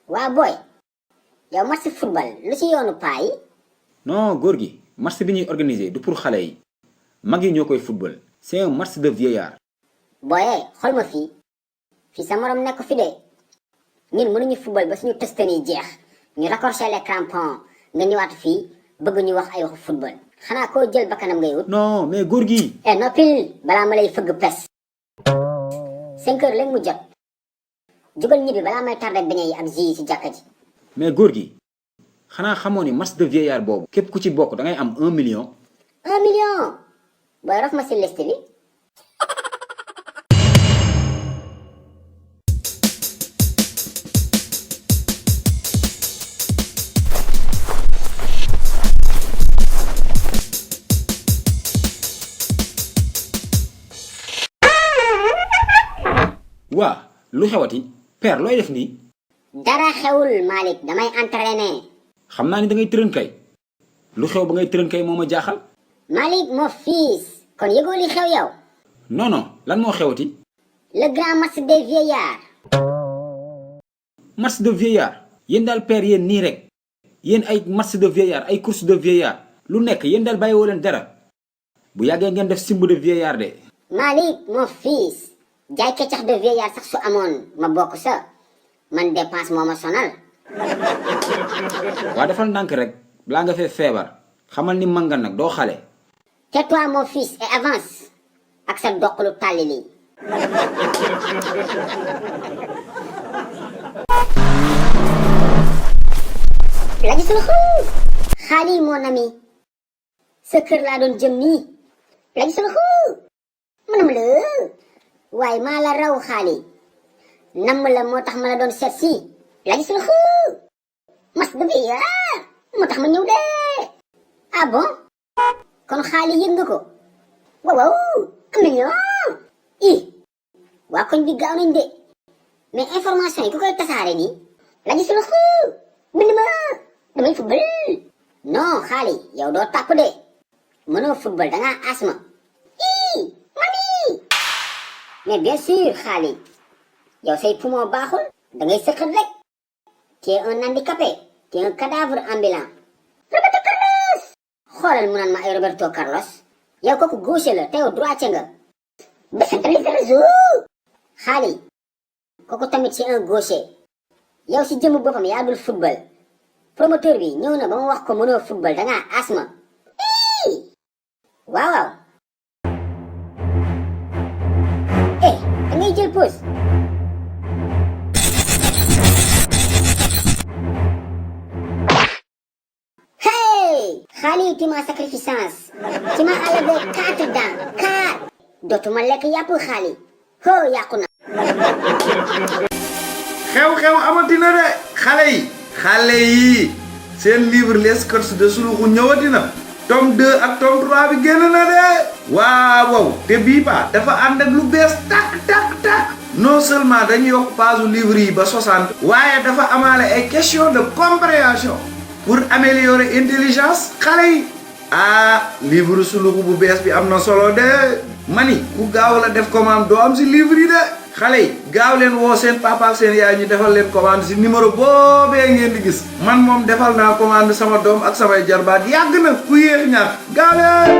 waa boy yow match football lu ci yoonu paa yi. non góor gi match bi ñuy organiser du pour xale yi mag yi ñoo koy football c'est un match de vieillard. booyee xool ma fii sa morom nekk fi de ñun mënuñu football ba suñu testeur yi jeex ñu raccrocher les crampons nga ñëwaat fii bëgg ñu wax ay waxu football xanaa koo jël bakkanam ngay wut. non mais góor gi. noppil balaa ma lay fëgg pes 5 heures léegi mu jot jugal ñibbi balaa may tardé beñe yi ak jus yi ci jàkka ji. mais góor gi xanaa xamoo ni match de vieillard boobu képp ku ci bokk da ngay am 1 million. 1 million booy rof ma si liste bi. waa lu xewati père looy def nii. dara xewul Malick damay entraîner. xam naa ni da ngay tërën kay lu xew ba ngay tërën kay moo ma jaaxal. Malick mon fils kon yëgoo li xew yow. non non lan moo xewati. le grand match des vieillards. match de vieillard yéen daal père yéen nii rek yéen ay match de vieillard ay course de vieillard lu nekk yéen daal bàyyiwoo leen dara bu yàggee ngeen def simb de vieillard de. Malick mon fils jaay kecax de vieillard sax su amoon ma bokk sa man dépense moo ma sonal. waa defal ndànk rek balaa nga fee feebar xamal ni man nga nag doo xale. tais-toi mon fils et avance ak sa doqalu tàlli lii. la gisul xuu xaali mon ami sa kër laa doon jëm nii la gisul xuu mënam la waaye maa la raw xaali namm la moo tax ma la doon seet si la gisul xuu mas de vieillard moo tax ma ñëw de. ah bon kon xaali yëg nga ko waaw 1 million waa koñ bi gaaw nañ de mais information yi ku koy tasaare nii la gisul xuu bind ma damay football. non xaali yow doo tàpp de mënoo football dangaa asma. mami mais bien sûr xaali yow say poumon baaxul dangay sëqat rek tu es un handicapé tu es un cadavre ambulant. Roberto Carlos xoolal mu naan ma ay Roberto Carlos yow kooku gauche la te yow droite nga. décentraliser le jeu xaali kooku tamit c'est un gaucher yow si jëmu boppam yaa dul football promoteur bi ñëw na ba ma wax ko mënoo football dangaa asma. waaw waaw da ngay jël pause. hey xaali tu m'as sacrificance tu m'as enlevé 4 dents 4 dootuma lekk yàpp xaali ho yàqu na. xew-xew amatina de xale yi seen livre les courses de Suluxu ñëwatina tome 2 ak tome 3 bi génn na de waaw te bii ba dafa ànd ak lu bees tak non seulement dañu yokk page livre yi ba 60 waaye dafa amaale ay question de compréhension pour améliorer intelligence xale yi. livre Suluxu bu bees bi am na solo de mani ku gaaw la def commande doo am si livre yi de xale yi gaaw leen woo seen papa ak seen yaay ñu defal leen commande si numéro boobee ngeen di gis man moom defal naa commande sama doom ak samay jarbaat yàgg na ku yéex ñaar gaaw leen